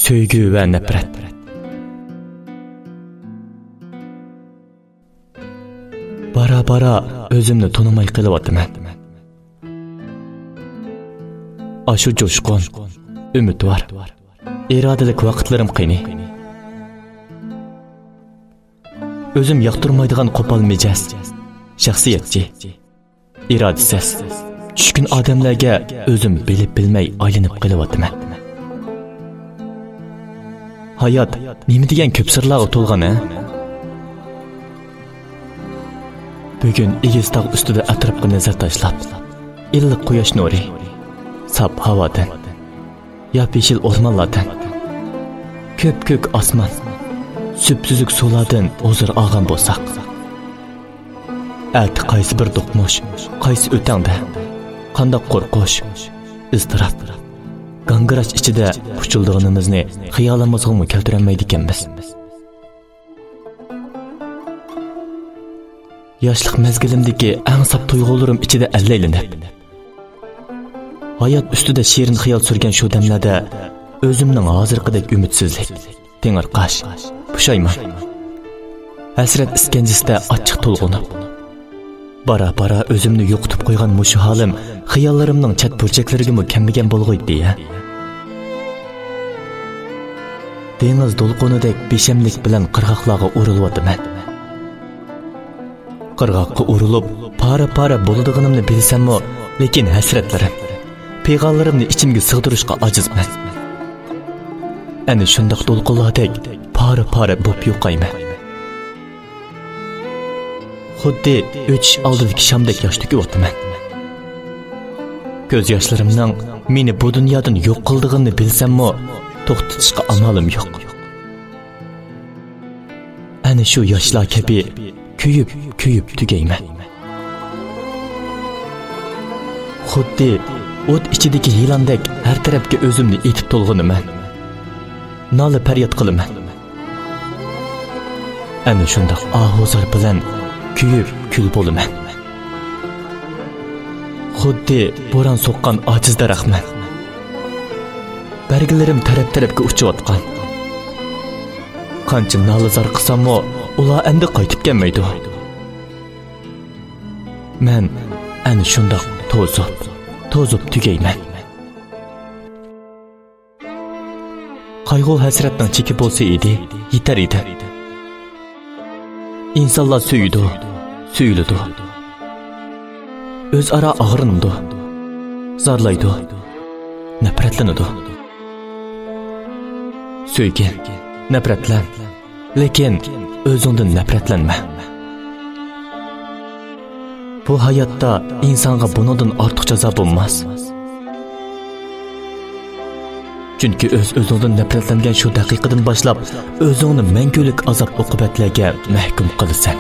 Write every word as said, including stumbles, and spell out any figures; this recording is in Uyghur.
سۆيگۈ ۋە نەپرەت. بارا-بارا ئۆزۈمنى تونۇماي قېلىۋاتىمەن. ئاشۇ جۇشقۇن، ئۈمىدۋار، ئىرادىلىك ۋاقىتلىرىم قېنى؟ ئۆزۈم ياقتۇرمايدىغان قوپال مىجەز، شەخسىيەتچى، ئىرادىسىز، چۈشكۈن ئادەملەرگە ئۆزۈم بىلىپ بىلمەي ئايلىنىپ قېلىۋاتىمەن. ھايات نېمە دېگەن كۆپ سىرلارغا تولغان، ھە؟ بۈگۈن ئېگىز تاغ ئۈستىدە ئەتراپقا نەزەر تاشلاپ، ئىللىق قۇياش نۇرى، ساپ ھاۋادىن، ياپيېشىل ئورمانلاردىن، كۆپكۆك ئاسمان، سۈپسۈزۈك سۇلاردىن ھۇزۇر ئالغان بولساق، ئەتە قايسى بىر دوقمۇش، قايسى ئۆتەڭدە، قانداق قورقۇش، ئىزتىراپ، گاڭگىراش ئىچىدە قۇچۇلىدىغىنىمىزنى خىيالىمىزغىمۇ كەلتۈرەلمەيدىكەنمىز. ياشلىق مەزگىلىمدىكى ئەڭ ساپ تۇيغۇلىرىم ئىچىدە ئەللەيلىنىپ، ھايات ئۈستىدە شېرىن خىيال سۈرگەن شۇ دەملەردە ئۆزۈمنىڭ ھازىرقىدەك ئۈمىدسىزلىك، تېڭىرقاش، پۇشايمان، ھەسرەت ئىسكەنجىسىدە ئاچچىق تولغىنىپ، بارا-بارا ئۆزۈمنى يوقىتىپ قويغان مۇشۇ ھالىم خىياللىرىمنىڭ چەت بۇرجەكلىرىگىمۇ كەلمىگەن بولغۇيتتى، ھە؟ دېڭىز دولقۇنىدەك بىشەملىك بىلەن قىرغاقلارغا ئۇرۇلۇۋاتىمەن. قىرغاققا ئۇرۇلۇپ، پارە-پارە بولىدىغىنىمنى بىلسەممۇ، لېكىن ھەسرەتلىرىم، پىغانلىرىمنى ئىچىمگە سىغدۇرۇشقا ئاجىزمەن. ئەنە شۇنداق دولقۇنلاردەك پارە-پارە بوپ يوقايمەن. خۇددى ئۆچۈش ئالدىدىكى شامدەك ياش تۆكۈۋاتىمەن. كۆز ياشلىرىمنىڭ مېنى بۇ دۇنيادىن يوق قىلىدىغىنىنى بىلسەممۇ، توختىتىشقا ئامالىم يوق. ئەنە شۇ ياشلار كەبى كۆيۈپ، كۆيۈپ تۈگەيمەن. خۇددى ئوت ئىچىدىكى يىلاندەك ھەر تەرەپكە ئۆزۈمنى ئېتىپ تولغىنىمەن. نالە پەرياد قىلىمەن. ئەنە شۇنداق ئاھۇ زار بىلەن كۆيۈپ كۈل بولىمەن. خۇددى بوران سوققان ئاجىز دەرەخمەن. بەرگلىرىم تەرەپ-تەرەپكە ئۇچۇۋاتقان. قانچە نالە-زار قىلساممۇ، ئۇلار ئەمدى قايتىپ كەلمەيدۇ. مەن ئەنە شۇنداق توزۇپ، توزۇپ تۈگەيمەن. قايغۇ-ھەسرەتنىڭ چېكى بولسا ئىدى، يېتەر ئىدى. ئىنسانلار سۆيىدۇ، سۆيۈلىدۇ. ئۆزئارا ئاغرىنىدۇ، زارلايدۇ، نەپرەتلىنىدۇ. سۆيگىن، نەپرەتلەن، لېكىن ئۆزۈڭدىن نەپرەتلەنمە. بۇ ھاياتتا ئىنسانغا بۇنىڭدىن ئارتۇق جازا بولماس. چۈنكى ئۆز-ئۆزۈڭدىن نەپرەتلەنگەن شۇ دەقىقىدىن باشلاپ، ئۆزۈڭنى مەڭگۈلۈك ئازاب-ئوقۇبەتلەرگە مەھكۇم قىلىسەن.